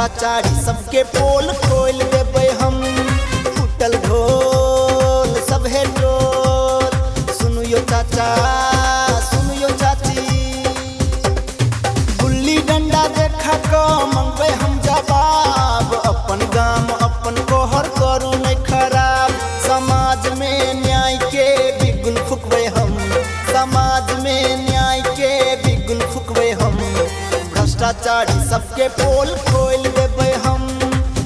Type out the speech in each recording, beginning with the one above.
भ्रष्टाचारी सबके पोल खोल देबै हम। फूटल ढोल सभे टोल, सुनु यो चाचा सुनु यो चाची। गुल्ली डंडा देखा क मंगबै हम जवाब, अपन गाम अपन कोहर करू नहीं खराब। समाज में न्याय के बिगुल फुकबै हम, समाज में न्याय के बिगुल फुकबै हम। भ्रष्टाचारी सबके पोल खोल देबै हम,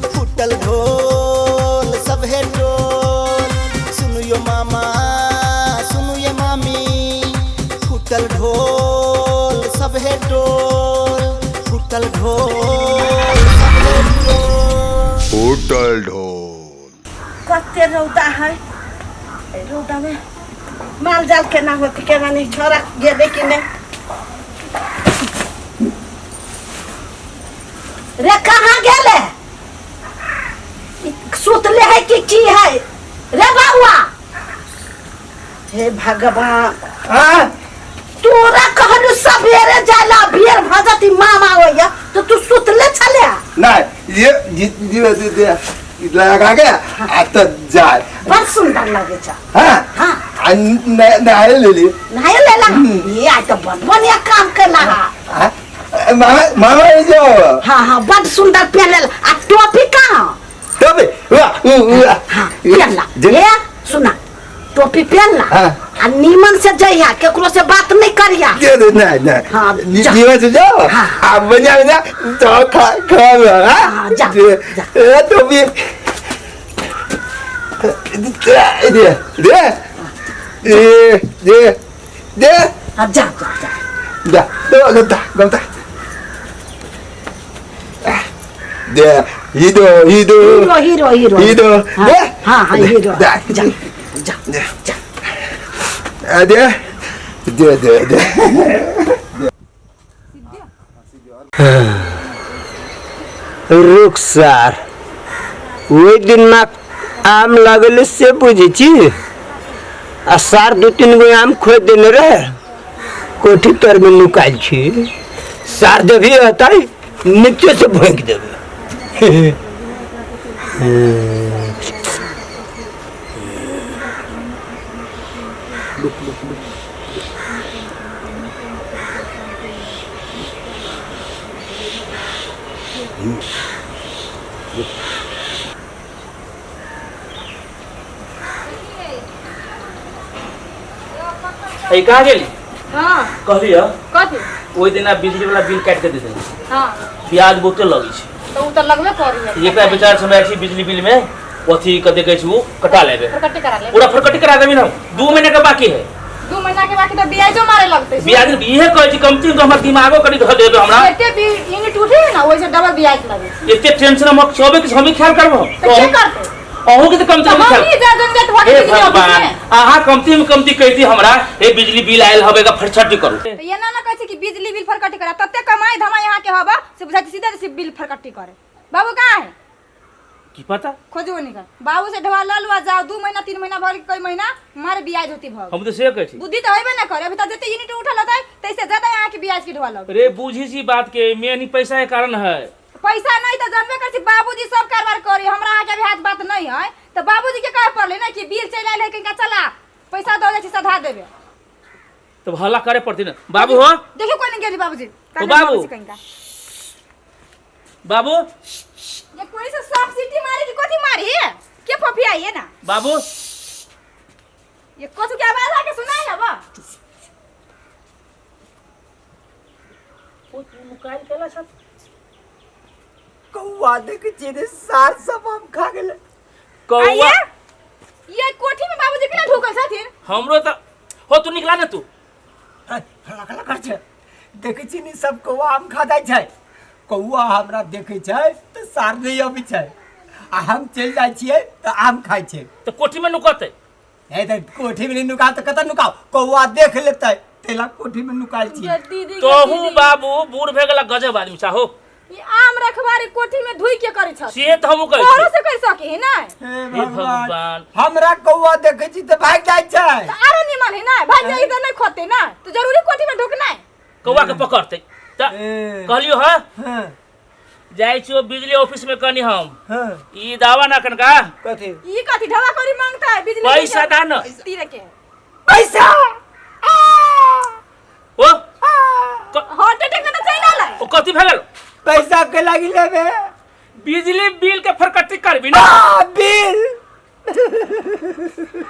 फूटल ढोल सभे टोल। सुनु यो मामा सुनु ये मामी, फूटल ढोल सभे टोल, फूटल ढोल सभे टोल। फूटल ढोल। कते रौदा है, एहि रौदामे माल जाल केना होतै केना नहि, छोड़ा गेलै कि नहि। रे कहाँ गेलै? ई सुतले है कि की है रे बउआ? हे भगवान, हाँ तोरा कहलू सवेरे जाला भेर भऽ जती मामा होइया तो तू सुतले छले। नहीं ये जी जी जी जी लगा के आ तो जाए। बड़ सुंदर लगे छ। हाँ हाँ। आ नहाए ले ली। नहाय लेला? ये आइ तो बड़ बढ़िया काम केला। हाँ मामा मामा ये जो हाँ हाँ, बड़ सुंदर पहनल। आ टोपी कहाँ? तब वाह वाह। हाँ पहनला। जे ए सुना, टोपी पहनला हाँ। आ नीमन से जइहा, केकरो से बात नहीं करिया। ये नहीं नहीं। हाँ, जा। जीवन से जाओ। हाँ। आ बजा बजा तो खा खा। हाँ, हाँ जा, जा। ए टोपी दे दे दे दे दे दे। हाँ जा जा जा। जा तो गमता गमता दे hero hero hero hero hero hero. हाँ दे हाँ हाँ हीरो। दे जा जा दे जा दे दे दे दे। रुक सार, ओहि दिनमा आम लगल से बुझै छी आ सार दू तीन गो आम खोज देने रहे, कोठी तर में नुकायल छी। सार जब भी अतै नीचे से भोंकि देबै। ए कहाँ गेली? हाँ। कहली ह कथी? ओहि दिना बिजली वाला बिल काटि के दे देली। हाँ। ब्याज बहुते लगै छै। तऽ ओ तऽ लगबे करी। एकरा विचार से हमरा छी बिजली बिल में अथी कते कहै छै ओ कटा लेबे। फरकट्टी करा लेबे। पूरा फरकट्टी करा देबी ना, 2 महीना के बाकी है। 2 महीना के बाकी तऽ ब्याजो मारे लगतै। ब्याज इहे कहै छी कमती तो हमर दिमागो कनि धऽ देबे हमरा। एते भी यूनिट उठे है ना ओइसे डबल ब्याज लगे। एते टेंशन हम सबे के हम ही ख्याल करबो। तऽ के करतै? अहूँ के तऽ कमती तऽ में ख्याल। हम ही जा जन जात हे बिजली ऑफिस भगवान, में। अहाँ कमती में कमती कहती हमरा हे बिजली बिल आयल हबे का फरछटी करू। तऽ एना ना कहै छै कि बिजली बिल फरकट्टी करा, तते कमाई धमाई यहाँ के हबा से बुझाइ छै सीधे से बिल फरकट्टी करे। बाबू कहाँ है? की पता? खोजबो नहीं कर। बाबू से ढवा ल लुआ जाओ, 2 महीना 3 महीना भर कई महीना मारे ब्याज होती भग। हम तो से कहै छी। बुद्धि तो होबे ना करे, अभी तो जते यूनिट उठल होतै तैसे ज्यादा यहाँ के ब्याज के ढवा लग। रे बुझी छी बात के, मेन ही पैसा के कारण है। पैसा नहीं तो जानबे कर छी बाबूजी सब कारोबार करी, हमरा अहाँ के अभी हाथ बात नहीं है तो बाबूजी के कहे पड़ले ना कि बिल चलि आयल है किनका चला पैसा दऽ जाइ छी सधा देबे। तो हल्ला करे पड़ती ना बाबू हो। देखियो कोई नहीं गेली बाबूजी। ओ बाबू। कनिका बाबू ये कोई से सांप सीटी मारी कि कथी मारी है के पफी आई है ना बाबू। ये कथी के आवाज आके सुनाई है बा? ओ तू नुकायल केला छत। कौआ देख छियै रे सार सब आम खा गेलै। कौआ आइए ये कोठी में बाबूजी केना ढुकल छथिन? हमरो त हो तू निकला ने तू। हल्ला हल्ला कर छै, देखै छी नी सब कौआ आम खा जाइ छै। कौआ हमरा देखै छै तऽ सार नहि अबै छै आ हम चलि जाइ छियै तऽ आम खाइ छै। तऽ कोठी में नुकतै? हे तऽ कोठी में नहि नुकाउ तऽ कतऽ नुकाउ, कौआ देख लेतै तेला कोठी में नुकायल छियै। दीदी तोहू बाबू बूढ़ भए गेला गजब आदमी चाहो। ई आम रखवारी कोठी में धुई के करै छथि। से तऽ हमहूँ कहै घरो छी। से कर सके है ना? हे हे भगवान। हमरा कौआ देखै छी तऽ भागि जाइ छै। तऽ आरो निमन है ना, भागि जाइ तऽ नहि खोते ना, तऽ जरूरी कोठी में ढुकनाइ। कौआ के पकड़तै तऽ ए। कहलियो हँ। हँ। जाइ छी बिजली ऑफिस में कनी हम। हाँ। ई दावा ना कनका कथी? ई कथी ढवा करी मांगता है बिजली पैसा दा न। तीरे के पैसा। ओ हार्ट अटैक में तो चलि आलै। ओ कथी भए गेल? पैसा के लागी लेबे? बिजली बिल के फरकट्टी करबी ना। आ, बिल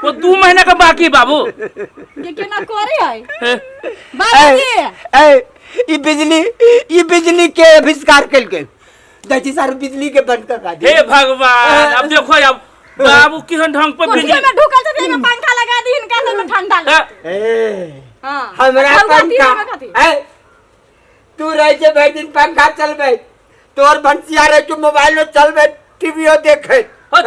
वो 2 महीना का बाकी बाबू। के केना करे है हे, बाबूजी? ए, ई बिजली, ई बिजली के आविष्कार कलके दै सारू बिजली के बंद करवा दे। हे भगवान, अब देखो अब बाबू केहन ढंग पर कोठिया बिजली में ढुकल छथिन, एहिमे पंखा लगा दी हिनका तऽ ओहिमे ठंडा लगतै। ए, हां हमरा पंखा पंखा, ए, तू रह जे भरि दिन पंखा चलबै, तोर भनसिया रह तू मोबाइल में चलबै, टीवीओ देखे। हो,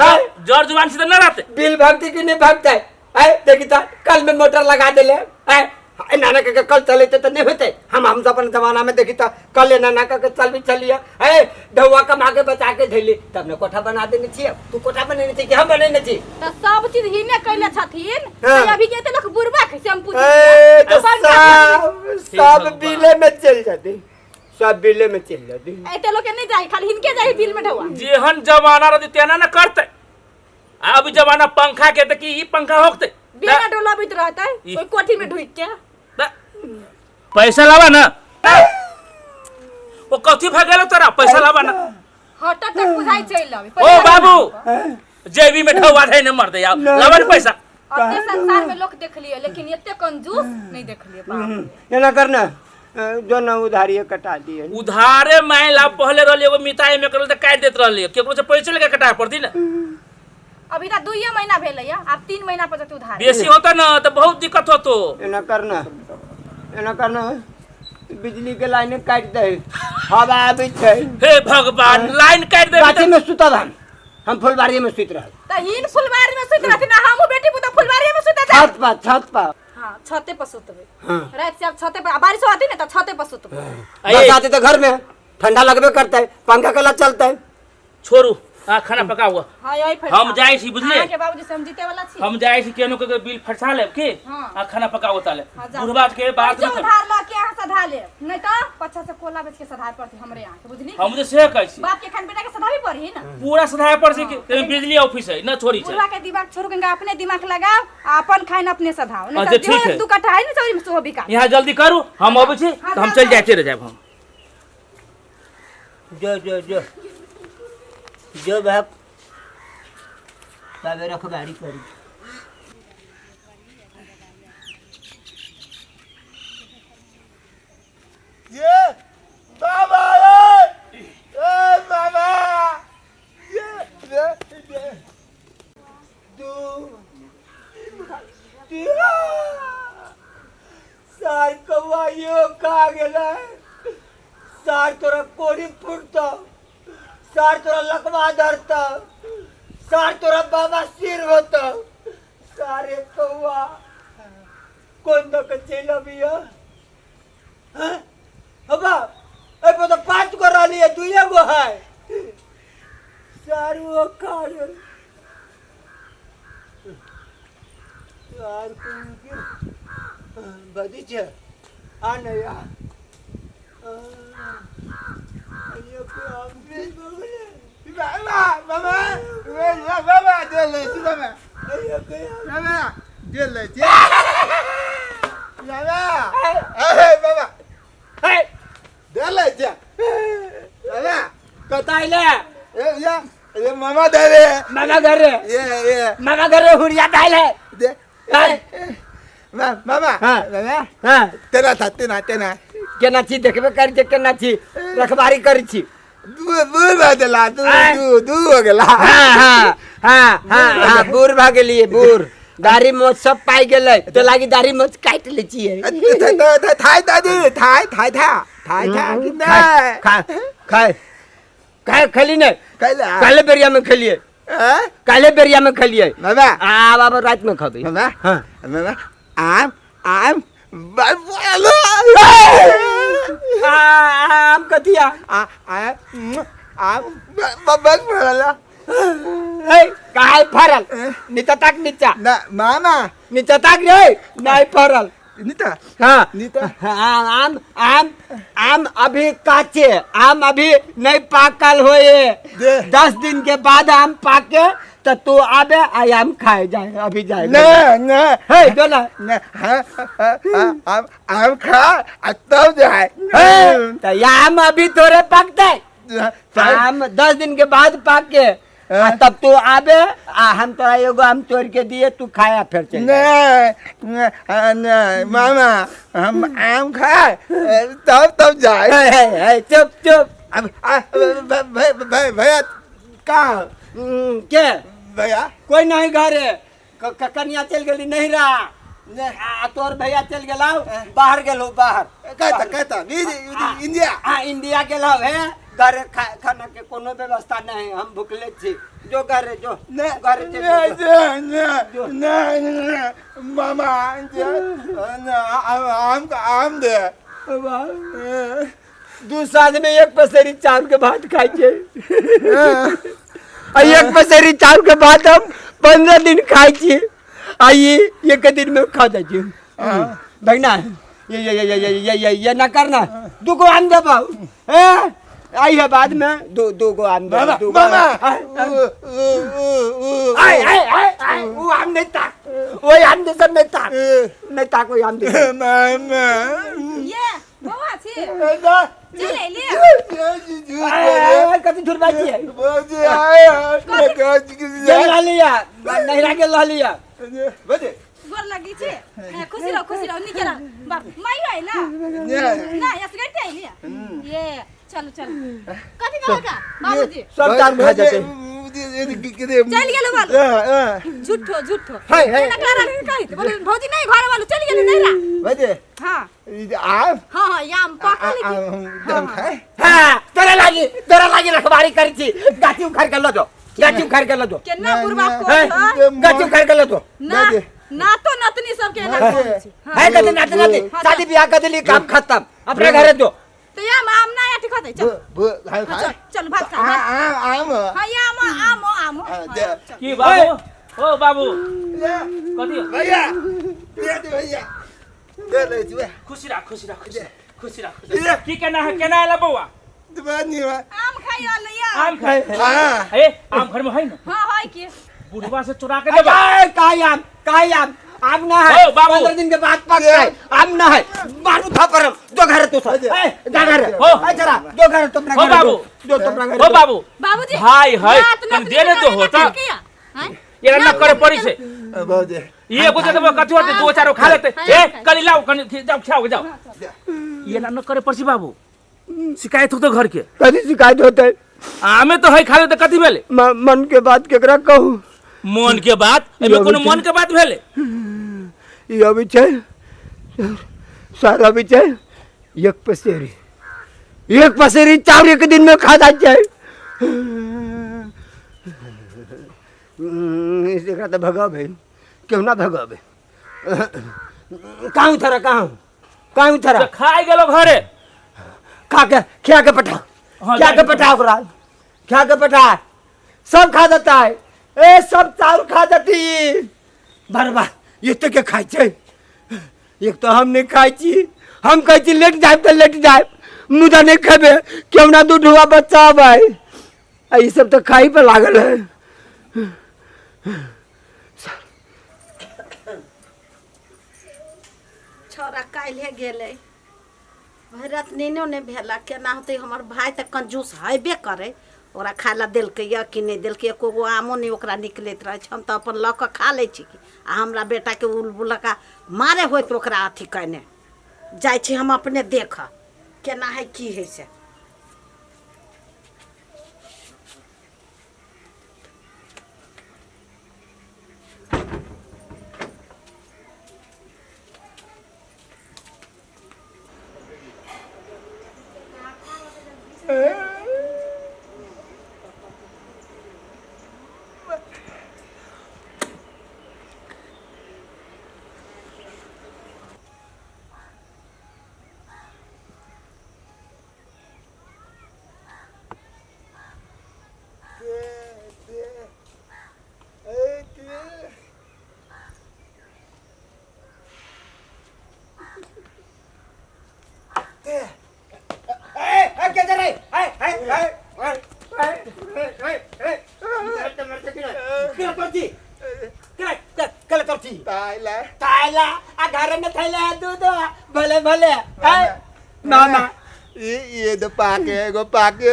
जर जुबान से तो न रहते। बिल भरते कि नहीं भरते? ए देखी त कल में मोटर लगा देले। ए नाना के कल चलेते तो नहीं होते। हम अपन जमाना में देखी त कल नाना के चल भी चलिए। ए ढौआ कमा के बचा के धैली तब ने कोठा बना देने छियै। तू कोठा बनेने छी कि हम बनेने छी? त सब चीज हिने कैले छथिन। हाँ। त अभी के एते लोक बुढ़बा कैसे हम पूछै? ए तो अपन सब बिले में चल जाते, सब बिले में चल जाते। एते लोक के नहीं जाई, खाली हिनके जाई बिल में ढौआ। जेहन जमाना रहते तेना न करते। अब जमाना पंखा के त की ई पंखा होकते बिना डोलाबैत रहतै ओइ कोठी में ढुकि के। पैसा लावा ना। ओ कथी भए गेल तोरा? पैसा लावा ना। हार्ट अटैक बुझाइ चलि आबै। ओ बाबू जेबी में ढौआ धै ने मर दे आब। लावा ने पैसा। अते संसार में लोक देखलिए लेकिन एते कंजूस नहीं देखलिए बाप। एना करना जो न उधारिये कटा दिए। उधारे माय ला पहले रहलिए एगो मिताई में करल त काटि देत रहलिए, केकरो से पैसे लेके कटाए पड़ती ना। अभी त 2 महीना भेलै या, आब 3 महीना पर जते उधार। बेसी होता ना त बहुत दिक्कत होतो। एना करना, एना करना, बिजली के लाइन काटि दे, हवा आबै छै। हे भगवान, लाइन काटि दे। गाछी में सुतब हम फुलबाड़ी में सुति रहब। त हिन फुलबाड़ी में सुति रहथिन, हमहु बेटी पुतहु फुलबाड़ी में सुते जाब। छत पर, छत पर। हां, छते पर सुतबै। हां। रात से आब छते पर, बारिश होती ने त छते पर सुतबै। बरसात त घर में ठंडा लगबे करतै, पंखा कला चलतै। छोड़ू, आ खाना पका हुआ। हां, यही फरसा। हम जाइ छी बुझलिए। अहाँ के बाबूजी से हम जीते वाला छी। हम जाइ छी केनो के बिल फरसा लेब की। हाँ। आ खाना पकाओ ताले। हाँ, जाउ। बुढ़बा के बात पैसो न कर। उधार ल के अहाँ सधा लेब, नहीं त पछा से कोला बेच के सधाए पड़ती हमरे यहाँ के, बुझली? हम तो से कहै छी। बाप के खान बेटा के सधाबी पड़ी ना। पूरा सधाए पड़ छै कि तेरे बिजली ऑफिस है न छोड़ी छै। बुढ़वा के दिमाग छोड़ू के अपने दिमाग लगाओ आ अपन खान अपने सधाओ, नहीं अच्छा, त ठीक जो है। 2 कट्ठा है ना चोरी में सोहो बिका। यहाँ जल्दी करू, हम अबै छी हाँ, त हम जाउ, चलि जाउ। जाइ चलि जायब हम। जो जो जो जो बाप तबे रखबारी करी। ये बाबा रे, ए बाबा ये ये ये 2 3 सार कौआ यो खा गेलै। सार तोरा कोड़ी फुटतौ, सार तोरा लकवा धरतौ, सार तोरा बाबा सिर होतौ। सारे कौआ कोन दऽ के चलि अबिय? हँ? हौ बाप, एहिपर तऽ 5 गो रहलियै, 2 गो है। सारू ओ खा गेल। सार के बदी छै। आ नहि आ। बाबा बाबा बाबा दे ले छी बाबा बाबा दे ले छी बाबा ए बाबा दे ले छी बाबा। कतऽ अइले? ए या ये मामा दे रे। मामा घर रे। ये ये मामा घर रे हुरिया दाइल है। दे। मामा। हाँ। बाबा। हाँ। तेना था, तेना, तेना। केना छी देखबे कर जे केना छी रखबारी करै छी। दू दू भऽ गेला, दू आँय। दू दू हो गेला। हाँ, हाँ, हाँ, हाँ, हाँ, बूढ़ भऽ गेलियै, बूढ़। दाढ़ी मोछ सब पाइ गेलै तो लागी दाढ़ी मोछ काटि लै छियै। थाय दादी, थाय, थाय, था, थाय, था, कि नहि? खा, खा, खा, खेली नहि? कैला? काल्हे बेरिया में खेलियै। आँय? काल्हे बेरिया में खेलियै। बाबा। आब, आब राति में खबै। बाबा। हाँ। बाबा, आम, आम, बाबा। आम कथिया? आ, आ, आम, बस फड़ल। हे, काहे फड़ल? नीचा ताक, नीचा। ना, मामा। नीचा ताक रे, नहीं फड़ल। नीता। हाँ। नीता। हाँ, आम आम आम अभी काचे, आम अभी नहीं पाकल होए। दे। 10 दिन के बाद आम पाके तो तू आबे आ आम खाए जाए, अभी जाए। ना ना। हे जो ना। ना, हाँ हाँ, हाँ, आम आम खा आ तब जाए। हे, तो ये आम अभी थोड़े पकते। आम 10 दिन के बाद पाक के आ तब तू आबे आ हम तोरा एगो आम तोड़ के दिए, तू खाया फिर चल जाए। नहीं नहीं मामा, हम आम खाए तब तब जाए। हे, हे, हे, चुप चुप। अब भैया कहाँ? के? भैया। कोई नहीं घरे, कनिया चल गेली नहीं रहा आ तोर भैया चल गेला, बाहर गेलो बाहर। कहता कहता इंडिया। हाँ, इंडिया गेलो है। घर खाना के कोनो व्यवस्था नहीं, हम भूखले छी। जो घरे जो, घरे चल जो। नहीं नहीं मामा, आम आम दे। 2 साल में एक पसेरी चावल के भात खाई छे आ एक पसेरी चावल के भात हम 15 दिन खाई छी आ ये एक दिन में खा जाइ छी। भगना, ये ये ये ये ये ये ये ना करना। दू गो आम देबौ ए आई है बाद में, दो दो गो आम दे। मामा। दू गो। मामा। आय आय आय आय, वो आम नहीं ताक, वो आम देसन नहीं ताक, नहीं ताक वो आम देसन। मामा। ये बौआ छी, चलि अयली। आय, कथी झूठ बात छियै? गेल रहलियै, नैहरा गेल रहलियै। गोर लगी छी। हाँ, खुशी रहो, खुशी रहो, नीके रहो। बाप माइयो आइला ना? असगरे अइली? ये चलू चलू। कथी कहलका बाबूजी? सब चाउर खा जेतै। चलि गेलो बालू, झूठो झूठो। है, है। एना करा रहे कहित बोले भौजी नहीं घरे वालू चलि गेली नैहरा। हाँ हाँ हाँ, याम पकल की। हाँ, तोरा लागी रखवारी करै छी। गाछी उखाड़ के ल जो, गाछी उखाड़ के ल जो। केना बुढ़बा को है, गाछी उखाड़ के ल जो। ना ना तो नतनी सब के एना कहै छी। हाँ। है कथी नाती नाती? शादी ब्याह कर देली, काम खत्म, अपने घरे जो। तो याम आम ना या ठीक होतै, चल। हाँ, चल चल, भात खा भात। हाँ, याम आम आम, हाँ, चल। की बाबू, ओ बाबू, कथी? भैया, भैया, खुशी रह, खुशी रह, खुशी रह, खुशी रह, खुशी रह। की केना है, केना आएला बौआ? आम खाइ आल या। आम खाए? ए आम घर में है ना? हाँ, है की। बुढ़वा से चुरा के देबा। अरे, काय आम, काय आम? आम ना है। ओ, बाबू। 15 दिन के बाद पकता है, आम ना है। मारू थापर हम। जो घर तो सर, ए जा घर। हो। ए जरा जो घर तो अपना हो, घर। बाबू। जो तो अपना घर। ओ बाबू। बाबूजी। भाई है। नात कन नतनी देने तो के होता। एना केलकै या? हैं? ये ना करे पड़ी से। ये को देबो कथी होते, दो चारो खा लेते। ए कली लाओ, कनी जाओ, खियाओ जाओ। ये ना न करे पड़ी बाबू, शिकायत होतो घर के। कथी शिकायत होते? आमे तो है, खा लेते, कथी भेले? मन के बात केकरा कहू? मन के बात एमे कोनो मन के बात भेले? ई अभी छै सर, अभी छै एक पसेरी, एक पसेरी चाउर एक दिन में खा जाइ छै। एकरा तऽ भगाबै केहू ना, भगाबै। कहाँ उथरा, कहाँ कहाँ उथरा? तो खाए गेलो घरे। खा के, खिया के पठा। हाँ, खिया के जाके। पठा ओकरा, खिया के पठा। सब खा जाता है, ए सब चाउर खा जाती बरबा। ये तो के खाइ छै? एक तो हम नहीं खाइ छी। हम कहै छी लेट जायब तऽ लेट जायब, मुदा नहीं खेबे। केहू ना दूधुआ बच्चा भाई, आ ई सब तो खाई पर लागल है। छौड़ा काल्हे गेलै, भरि राति नीनो नहि भेला। केना होतै? हमर भाय तऽ कंजूस हेबे करै। ओकरा खाय लए देलकै यऽ कि नहि देलकै? एको गो आमो नहि ओकरा निकलैत रहै छै। हम तऽ अपन लऽ कऽ खा लै छी आ हमरा बेटाके उल बुलका मारे होइत ओकरा अथी कयने जाइ छी। हम अपने देखऽ केना हइ, की हइ से। ताइला ताला आ घर में थैला दूध भले भले मामा ये ये तो पाके एगो पाके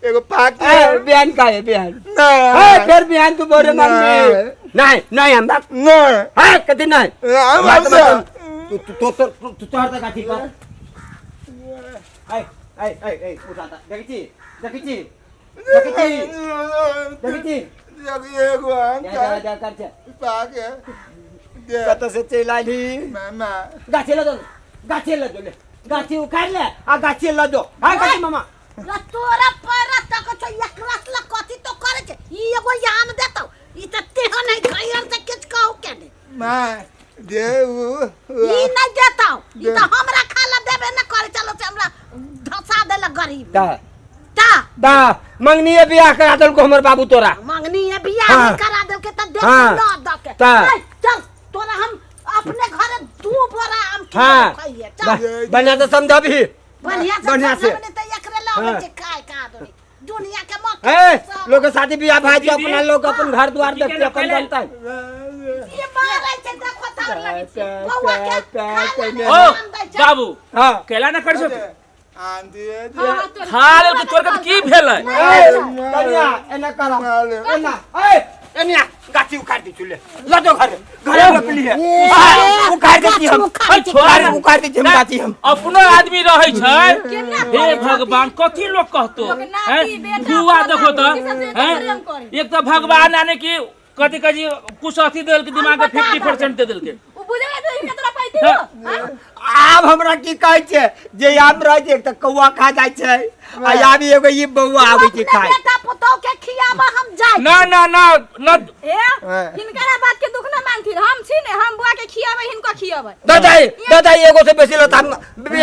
एगो पाके ए बिहान का है बिहान नहीं ए फिर बिहान तू बोरे मांगी नहीं नहीं हम बात नहीं हां कति नहीं हम बात हम तू तू तू तू तोहर तक गाछी पर ए ए ए ए उठा देखी छी देखी छी देखी छी देखी छी एगो आम जा जा जा कर छे पाके कत से चल आइली मामा गाछी ल दो गाछी ल दो ले गाछी उखाड़ ले आ गाछी ल दो हां गाछी मामा र तोरा पैरा तक छौ एकरा ल कथी तो करे छै ई एगो आम देतौ ई त तेहन है खैर से किछ कहू के ने माँ देऊ ई नहीं देतौ ई त हमरा खाला देबे न करे चलो से हमरा धसा देलक गरीब दा ता दा मंगनी बियाह करा देलको हमर बाबू तोरा मंगनी है बियाह हाँ। नहीं करा देलके त देख हाँ। न द के ता। ए, चल तोरा हम अपने घरे दू बोरा आम हाँ। खिएबो खाइए चल बढ़िया से समझाबी बढ़िया से बढ़िया से। समझाबी त एकरे लगे हाँ। छै खाय का आदमी दुनिया के मौत ए लोग के शादी बियाह भाई जो अपना लोग अपन घर द्वार दीदी देखते अपन के बनता है ये मारै छै देखो तार लगे छै बौआ के खाय ला ओ आम दै छै। बाबू हां केला ना कर सक आंधी हाँ, तोरा- खा लेल के तोर के की भेलै ए कन्या एना करा एना ए एनिया गाछी उखाड़ दी चुले ल दो घरे घरे रोपली है उखाड़ दी हम उखाड़ अरे छोड़ घरे उखाड़ दी हम गाछी हम अपनो आदमी रहै छै केना हे करै भगवान कथी लोग कहतो लोक नाती, हैं? बेटा, बुआ पोता, देखो तो ई सबसे हैं? प्रेम करे। एक तो भगवान आने की कथी कथी कुछ अथी देलके दिमाग के बता 50% दे देलके उ बुझेगा तो हिनका तोरा पैती हो हाँ? आब हमरा की कहै छै जे आम रहै छै तऽ कौआ खा जाइ छै आ आब एगो ई बौआ आबै छै अपने खाय बेटा पुतोह के खियाबा हम जाय ना ना ना ना ए हिनकरा बात के दुख न मानथिन हम छी ने हम बुआ के खियाबै हिनको खियाबै दादा दादा एगो से बेसी लताम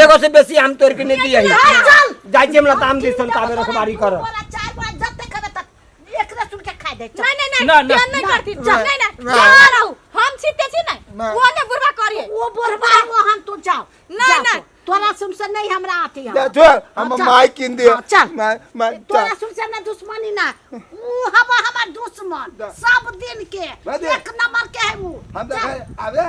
एगो से बेसी आम तोड़ के नहीं दिए चल। जाइ छी हम लताम दिसन ताबे रखबारी कर बोरा चार बोरा जते खेबे तक एकरे सुन के खाय दे चल। नहीं नहीं ना, नहीं ना। ध्यान नहीं करथिन ना। नहीं नहीं ना। जा रहू हम छीते छी ने ना। वो ने बुढ़वा करिए वो बुढ़वा वो हम तू जाओ ना, जाओ ना। तू। तोरा सुन से नहीं हमरा आती है जा छोड़ हम हाँ, चल। माई किन दिया हाँ, चल। माई माई तोरा सुन से हमरा दुश्मनी ना ऊ हवा हमार दुश्मन सब दिन के बदे। एक नंबर के है ऊ हम चल, तो आवे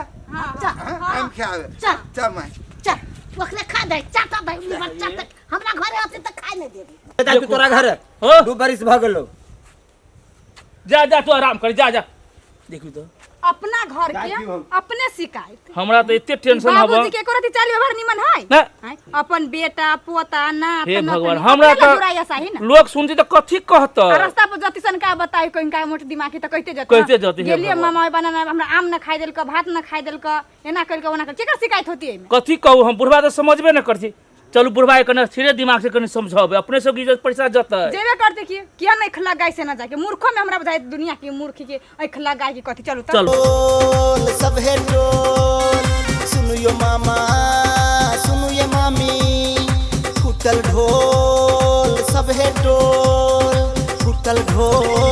चल हम खावे चल। चल माई चल ओकरे खा दे चाटा दे उनी बच्चा तक हमरा घरे आते त खाय नहीं देबी दादा तू तोरा घर हो। दू बरिस भऽ गेलो जा जा तू आराम कर जा जा देखू तो अपना घर जाइ के छी हम। अपने शिकायत हमरा तो एते टेंशन हब बाबूजी के एको रति चाल व्यवहार निमन है ना। हैं? अपन बेटा पोता नात हे नतनी, भगवान हमरा अपने ला जुड़ाइया सही तो ना लोग सुनती तो कथी कहत आ रास्ता पर जति सन का बताई कोई का मोट दिमाग के त कहते जति कहते जति, हे गेलिए भगवान। मामा बनाना हमरा आम न खाइ देलक भात न खाइ देलक एना करिक ओना करिक केकर शिकायत होती एहिमे कथी कहू हम बुढ़वा तो समझबे न करছি चलू बुढ़वा के कने स्थिरे दिमाग से कने समझाबे अपने सब इज्जत पैसा जतै जेबे करते कि किया नहीं खला गाय से ना जाके मूर्खो में हमरा बुझाइ दुनिया के मूर्ख के ऐ खला गाय के कथी चलू त चलू टोल सब है टोल सुनियो मामा सुनियो मामी फूटल ढोल सब है टोल फूटल ढोल।